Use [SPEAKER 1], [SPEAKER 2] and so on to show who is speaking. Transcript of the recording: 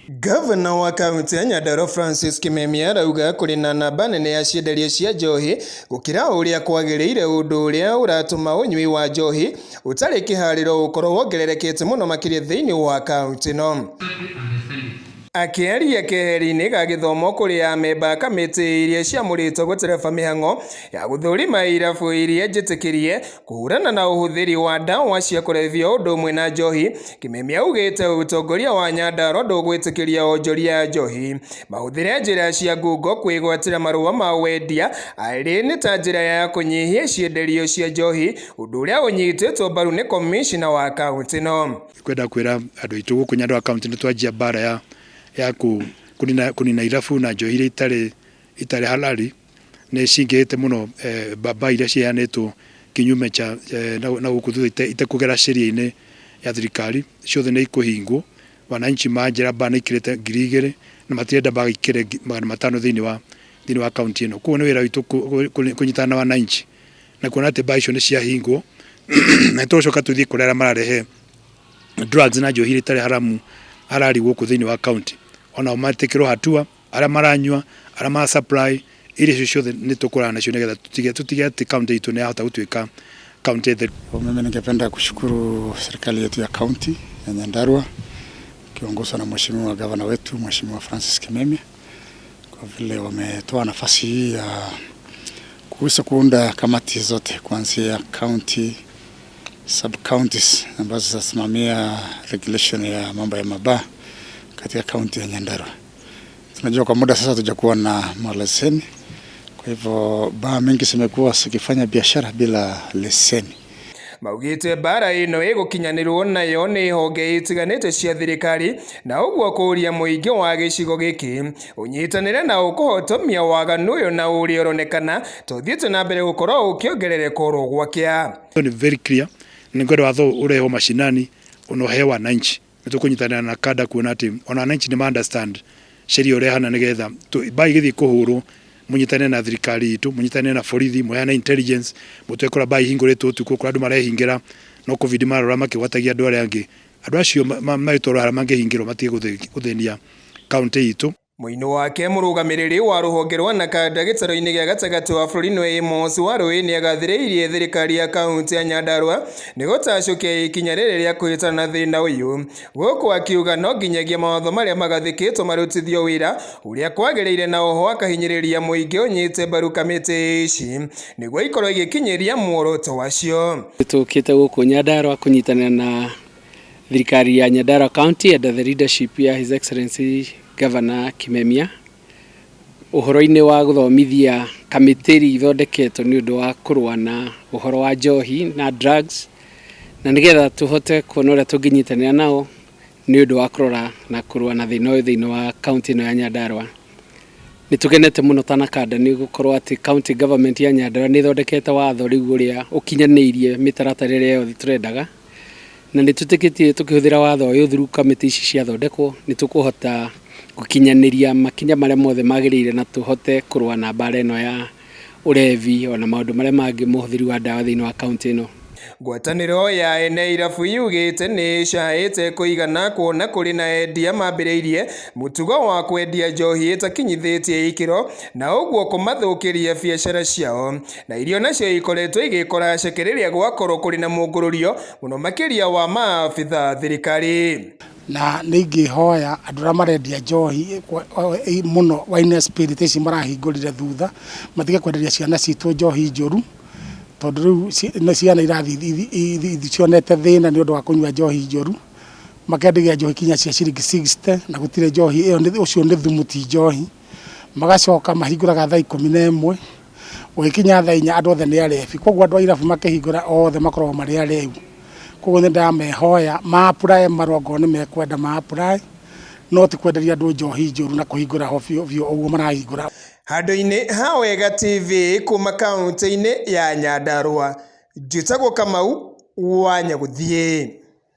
[SPEAKER 1] Gavana wa kaunti ya Nyandarua Francis Kimemia arauga kũrĩ na namba nene ya cienderio cia njohi gũkĩra ũrĩa kwagĩrĩire ũndũ ũrĩa ũratũma ũnyui wa njohi ũtarĩ kĩharĩro ũkorwo wongererekete mũno makĩria thĩinĩ wa kaunti ĩno. Akĩaria keheri-inĩ ga gĩthomo kũrĩ amemba a kamĩtĩ iria ciamũrĩtwo gũtereba mĩhang'o ya gũthũrima irabu iria njĩtĩkĩrie kũhũrana na ũhũthĩri wa ndawa cia kũrebia o ũndũ ũmwe na njohi, Kimemia augĩte ũtongoria wa Nyandarua ndũgwĩtĩkĩria onjoria a njohi mahũthĩre njĩra cia ngungo kwĩgwatĩra marũa ma wendia arĩ nĩ ta njĩra ya kũnyihia cienderio cia njohi ũndũ ũrĩa ũnyitĩtwo mbaru nĩ komicina wa kaunti ĩno.
[SPEAKER 2] Kwenda kwĩra andũ aitũ gũkũ Nyandarua kaunti nĩ twanjia mbara ya, ya kũnina, kũnina irabu na njohi iria itarĩ, itarĩ halali nĩ cingĩhĩte mũno eh, mbamba iria ciheanĩtwo kinyume cha eh, na, na gũkũ thutha itekũgera sheria-inĩ ya thirikari ciothe nĩ ikũhingwo. Wananchi manjĩra mbaa nĩ ikĩrĩte 2000 na matirenda magaikĩre 500 thĩinĩ wa thĩinĩ wa kaunti ĩno. Koguo nĩ wĩra witũ kũnyitana na wananchi na kuona atĩ mbaa icio nĩ ciahingwo na tũgũcoka tũthiĩ kũrĩa arĩa mararehe drugs na njohi iria itarĩ haramu harari gũkũ thĩinĩ wa kaunti onao metĩkĩrwo hatua arĩa maranyua arĩa mara supply iria icio ciothe nĩ tũkũrana nacio nĩgetha tũtige tũtige atĩ kaunti itũ nĩ yahota gũtuĩka kaunti theru.
[SPEAKER 3] Mimi ningependa kushukuru serikali yetu ya kaunti ya Nyandarua ikiongozwa na mheshimiwa gavana wetu Mheshimiwa Francis Kimemia kwa vile wametoa nafasi hii ya kuweza kuunda kamati zote kuanzia county, sub counties ambazo zitasimamia regulation ya mambo ya mabaa katika kaunti ya Nyandarua. Tunajua kwa muda sasa hatujakuwa na maleseni, kwa hivyo baa mingi zimekuwa zikifanya biashara bila leseni.
[SPEAKER 1] Maugĩte mbara ĩno ĩgũkinyanĩrwo nayo nĩ honge itiganĩte cia thirikari na ũguo kũria mũingĩ wa gĩcigo gĩkĩ ũnyitanĩre na ũkũhotomia waganu ũyũ na ũrĩa ũronekana ta ũthiĩte na mbere gũkorwo ũkĩongerereka oro gwakĩa.
[SPEAKER 2] Nĩ very clear nĩ ngwenda watho ũrehwo mashinani ona ũheo wananchi nĩ tũkũnyitanĩra na kada kuona atĩ ona wananchi nĩ ma understand sheria ũrĩa ĩhana nĩgetha mbaa igĩthiĩ kũhũrwo mũnyitanĩre na thirikari itũ mũnyitanĩre na borithi mũheane intelligence mũtekũra mbaa ihingũrĩtwo ũtukũ kũrĩa andũ marehingĩra no covid marora makĩgwatagia andũ arĩa angĩ andũ acio magĩtwarwo harĩa mangĩhingĩrwo matige gũthĩnia kaunti itũ.
[SPEAKER 1] Mũini wake mũrũgamĩrĩri wa rũhonge rwa Nakanda gĩtaro-inĩ gĩa gatagatĩ wa bũrũri nĩwe Amos Warũĩ nĩagathĩrĩirie thirikari ya kaunti ya Nyandarua nĩ gũtacũkia ikinya rĩrĩ rĩa kũhĩtana na thĩna ũyũ gũkũ akiuga no nginyagia mawatho marĩa magathĩkĩtwo marutithio wĩra ũrĩa kwagĩrĩire na oho akahinyĩrĩria mũingĩ ũnyite mbaru kamĩtĩ ici nĩguo ikorwo igĩkinyĩria muoroto wacio.
[SPEAKER 4] Tũkĩte gũkũ Nyandarua kũnyitanĩra na thirikari ya Nyandarua County under the leadership ya His Excellency Governor Kimemia ũhoro-inĩ wa gũthomithia kamĩtĩ iria ithondeketwo nĩ ũndũ wa kũrũa na ũhoro wa njohi na drugs na nĩgetha tũhote kuona ũrĩa tũngĩnyitanĩra nao nĩ ũndũ wa kũrora na kũrũa na thĩna ũyũ thĩinĩ wa kaunti ĩno ya Nyandarua. Nĩ tũkenete mũno ta Nakanda nĩ gũkorwo atĩ county government ya Nyandarua nĩ ĩthondekete watho rĩu ũrĩa ũkinyanĩirie mĩtaratara ĩrĩa yothe tũrendaga na nĩ tũtĩkĩtie tũkĩhũthĩra watho ũyũ through kamĩtĩ ici ciathondekwo nĩ tũkũhota gũkinyanĩria makinya marĩa mothe magĩrĩire na tũhote kũrũa na mbara ĩno ya ũrevi ona maũndũ marĩa mangĩ mũhũthĩri wa ndawa thĩinĩ wa kaunti ĩno.
[SPEAKER 1] Ngwatanĩro ya ene irabu yugĩte nĩ ĩcaĩte kũigana kuona kũrĩ na endia mambĩrĩirie mũtugo wa kwendia njohi ĩtakinyithĩtie ikĩro na ũguo kũmathũkĩria biacara ciao na irio nacio ikoretwo igĩkora ceke rĩrĩa gwakorwo kũrĩ na mũngũrũrio mũno makĩria wa maabitha thirikari.
[SPEAKER 5] Na nĩ ingĩhoya andũ arĩa marendia njohi mũno wine spirit ici marahingũrire thutha matige kwenderia ciana citũ njohi njũru tondũ rĩu nĩ ciana irathiĩ cionete thĩna nĩ ũndũ wa kũnyua njohi njũru makenderia njohi kinya cia ciringi 60 na gũtirĩ njohi ĩyo ũcio nĩ thumu ti njohi magacoka mahingũraga thaa 11 gũgĩkinya thaa 4 andũ othe nĩ arebi koguo andũ a irabu makĩhingũra othe makoragwo marĩ areu koguo nĩ ndamehoya ma apply marũa ngorwo nĩ mekwenda ma apply no ti kwenderia andũ njohi njũru na kũhingũra ho biũ biũ ũguo marahingũra.
[SPEAKER 1] Handũ-inĩ ha Wega TV kuma kaunti-inĩ ya Nyandarua, njĩtagwo Kamau wa Nyagũthiĩ.